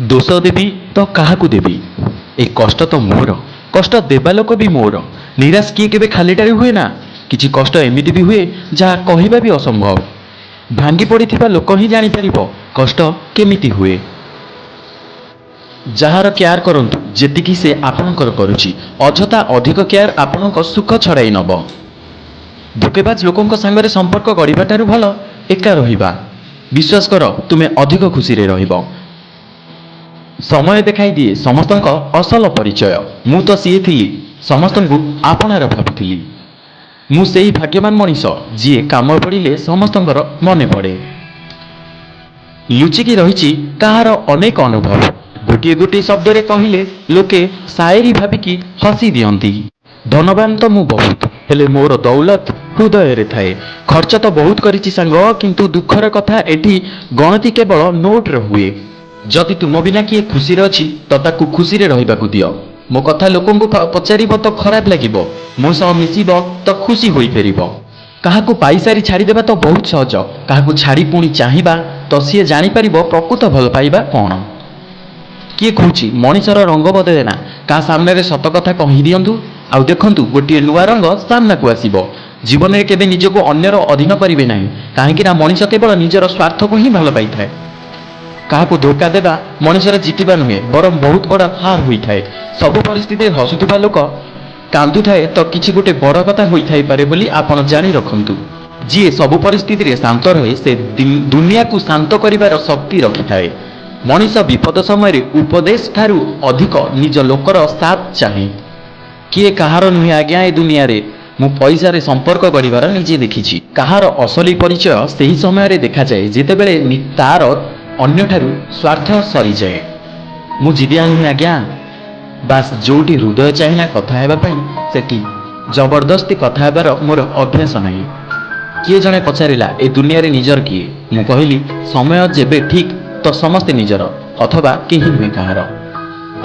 ଦୋଷ ଦେବି ତ କାହାକୁ ଦେବି? ଏ କଷ୍ଟ ତ ମୋର, କଷ୍ଟ ଦେବା ଲୋକ ବି ମୋର। ନିରାଶ କିଏ କେବେ ଖାଲିଟାରେ ହୁଏ ନା? କିଛି କଷ୍ଟ ଏମିତି ବି ହୁଏ ଯାହା କହିବା ବି ଅସମ୍ଭବ। ଭାଙ୍ଗି ପଡ଼ିଥିବା ଲୋକ ହିଁ ଜାଣିପାରିବ କଷ୍ଟ କେମିତି ହୁଏ। ଯାହାର କେୟାର କରନ୍ତୁ ଯେତିକି ସେ ଆପଣଙ୍କର କରୁଛି, ଅଯଥା ଅଧିକ କେୟାର ଆପଣଙ୍କ ସୁଖ ଛଡ଼ାଇ ନେବ। ଧୋକେବାଜ ଲୋକଙ୍କ ସାଙ୍ଗରେ ସମ୍ପର୍କ ଗଢ଼ିବା ଠାରୁ ଭଲ ଏକା ରହିବା। ବିଶ୍ୱାସ କର, ତୁମେ ଅଧିକ ଖୁସିରେ ରହିବ। ସମୟ ଦେଖାଇ ଦିଏ ସମସ୍ତଙ୍କ ଅସଲ ପରିଚୟ। ମୁଁ ତ ସିଏ ଥିଲି, ସମସ୍ତଙ୍କୁ ଆପଣାର ଭାବୁଥିଲି। ମୁଁ ସେଇ ଭାଗ୍ୟବାନ ମଣିଷ ଯିଏ କାମ ପଡ଼ିଲେ ସମସ୍ତଙ୍କର ମନେ ପଡ଼େ। ଲୁଚିକି ରହିଛି କାହାର ଅନେକ ଅନୁଭବ। ଗୋଟିଏ ଗୋଟିଏ ଶବ୍ଦରେ କହିଲେ ଲୋକେ ସାଏରୀ ଭାବିକି ହସି ଦିଅନ୍ତି। ଧନବାନ ତ ମୁଁ ବହୁତ, ହେଲେ ମୋର ଦୌଲତ ହୃଦୟରେ ଥାଏ। ଖର୍ଚ୍ଚ ତ ବହୁତ କରିଛି ସାଙ୍ଗ, କିନ୍ତୁ ଦୁଃଖର କଥା ଏଠି ଗଣତି କେବଳ ନୋଟରେ ହୁଏ। ଯଦି ତୁମ ବିନା କିଏ ଖୁସିରେ ଅଛି ତ ତାକୁ ଖୁସିରେ ରହିବାକୁ ଦିଅ। ମୋ କଥା ଲୋକଙ୍କୁ ପଚାରିବ ତ ଖରାପ ଲାଗିବ, ମୋ ସହ ମିଶିବ ତ ଖୁସି ହୋଇଫେରିବ। କାହାକୁ ପାଇସାରି ଛାଡ଼ିଦେବା ତ ବହୁତ ସହଜ, କାହାକୁ ଛାଡ଼ି ପୁଣି ଚାହିଁବା ତ ସିଏ ଜାଣିପାରିବ ପ୍ରକୃତ ଭଲ ପାଇବା କ'ଣ। କିଏ କହୁଛି ମଣିଷର ରଙ୍ଗ ବଦଳେ ନା? କାହା ସାମ୍ନାରେ ସତ କଥା କହିଦିଅନ୍ତୁ ଆଉ ଦେଖନ୍ତୁ ଗୋଟିଏ ନୂଆ ରଙ୍ଗ ସାମ୍ନାକୁ ଆସିବ। ଜୀବନରେ କେବେ ନିଜକୁ ଅନ୍ୟର ଅଧୀନ କରିବେ ନାହିଁ, କାହିଁକି ନା ମଣିଷ କେବଳ ନିଜର ସ୍ୱାର୍ଥକୁ ହିଁ ଭଲ ପାଇଥାଏ। କାହାକୁ ଧୋକା ଦେବା ମଣିଷର ଜିତିବା ନୁହେଁ, ବରଂ ବହୁତ ବଡ଼ ହାର ହୋଇଥାଏ। ସବୁ ପରିସ୍ଥିତିରେ ହସୁଥିବା ଲୋକ କାନ୍ଦୁଥାଏ ତ କିଛି ଗୋଟେ ବଡ଼ କଥା ହୋଇଥାଇପାରେ ବୋଲି ଆପଣ ଜାଣି ରଖନ୍ତୁ। ଯିଏ ସବୁ ପରିସ୍ଥିତିରେ ଶାନ୍ତ ରହେ ସେ ଦୁନିଆକୁ ଶାନ୍ତ କରିବାର ଶକ୍ତି ରଖିଥାଏ। ମଣିଷ ବିପଦ ସମୟରେ ଉପଦେଶ ଠାରୁ ଅଧିକ ନିଜ ଲୋକର ସାଥ ଚାହେଁ। କିଏ କାହାର ନୁହେଁ ଆଜ୍ଞା ଏ ଦୁନିଆରେ। ମୁଁ ପଇସାରେ ସମ୍ପର୍କ ଗଢ଼ିବାର ନିଜେ ଦେଖିଛି। କାହାର ଅସଲି ପରିଚୟ ସେହି ସମୟରେ ଦେଖାଯାଏ ଯେତେବେଳେ ତାର ଅନ୍ୟଠାରୁ ସ୍ୱାର୍ଥ ସରିଯାଏ। ମୁଁ ଜିଦିଆ ନୁହେଁ ଆଜ୍ଞା, ବାସ୍ ଯୋଉଠି ହୃଦୟ ଚାହିଁଲା କଥା ହେବା ପାଇଁ ସେଠି ଜବରଦସ୍ତି କଥା ହେବାର ମୋର ଅଭ୍ୟାସ ନାହିଁ। କିଏ ଜଣେ ପଚାରିଲା, ଏ ଦୁନିଆରେ ନିଜର କିଏ? ମୁଁ କହିଲି, ସମୟ ଯେବେ ଠିକ୍ ତ ସମସ୍ତେ ନିଜର, ଅଥବା କେହି ନୁହେଁ କାହାର।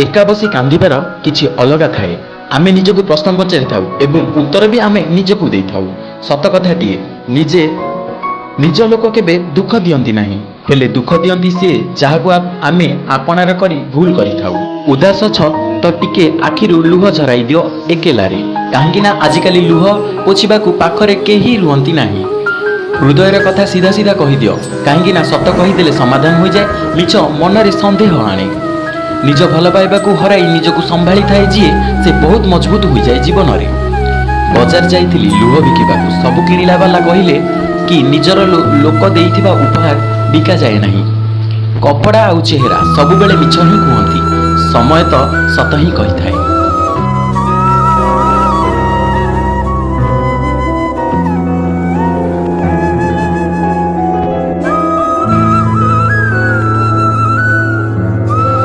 ଏକା ବସି କାନ୍ଦିବାର କିଛି ଅଲଗା ଥାଏ। ଆମେ ନିଜକୁ ପ୍ରଶ୍ନ ପଚାରିଥାଉ ଏବଂ ଉତ୍ତର ବି ଆମେ ନିଜକୁ ଦେଇଥାଉ। ସତ କଥାଟିଏ, ନିଜେ ନିଜ ଲୋକ କେବେ ଦୁଃଖ ଦିଅନ୍ତି ନାହିଁ, ହେଲେ ଦୁଃଖ ଦିଅନ୍ତି ସିଏ ଯାହାକୁ ଆମେ ଆପଣାର କରି ଭୁଲ କରିଥାଉ। ଉଦାସ ଅଛ ତ ଟିକେ ଆଖିରୁ ଲୁହ ଝରାଇ ଦିଅ ଏକେଲାରେ, କାହିଁକି ନା ଆଜିକାଲି ଲୁହ ପୋଛିବାକୁ ପାଖରେ କେହି ରୁହନ୍ତି ନାହିଁ। ହୃଦୟର କଥା ସିଧା ସିଧା କହିଦିଅ, କାହିଁକି ନା ସତ କହିଦେଲେ ସମାଧାନ ହୋଇଯାଏ, ମିଛ ମନରେ ସନ୍ଦେହ ଆଣେ। ନିଜ ଭଲ ପାଇବାକୁ ହରାଇ ନିଜକୁ ସମ୍ଭାଳିଥାଏ ଯିଏ, ସେ ବହୁତ ମଜବୁତ ହୋଇଯାଏ ଜୀବନରେ। ବଜାର ଯାଇଥିଲି ଲୁହ ବିକିବାକୁ। ସବୁ କିଣିଲା ବାଲା କହିଲେ କି ନିଜର ଲୋକ ଦେଇଥିବା ଉପହାର ବିକାଯାଏ ନାହିଁ। କପଡ଼ା ଆଉ ଚେହେରା ସବୁବେଳେ ମିଛ ହିଁ କୁହନ୍ତି, ସମୟ ତ ସତ ହିଁ କହିଥାଏ।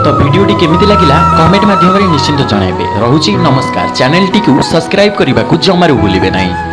ତ ଭିଡ଼ିଓଟି କେମିତି ଲାଗିଲା କମେଣ୍ଟ ମାଧ୍ୟମରେ ନିଶ୍ଚିନ୍ତ ଜଣାଇବେ। ରହୁଛି, ନମସ୍କାର। ଚ୍ୟାନେଲଟିକୁ ସବସ୍କ୍ରାଇବ୍ କରିବାକୁ ଜମାରୁ ଭୁଲିବେ ନାହିଁ।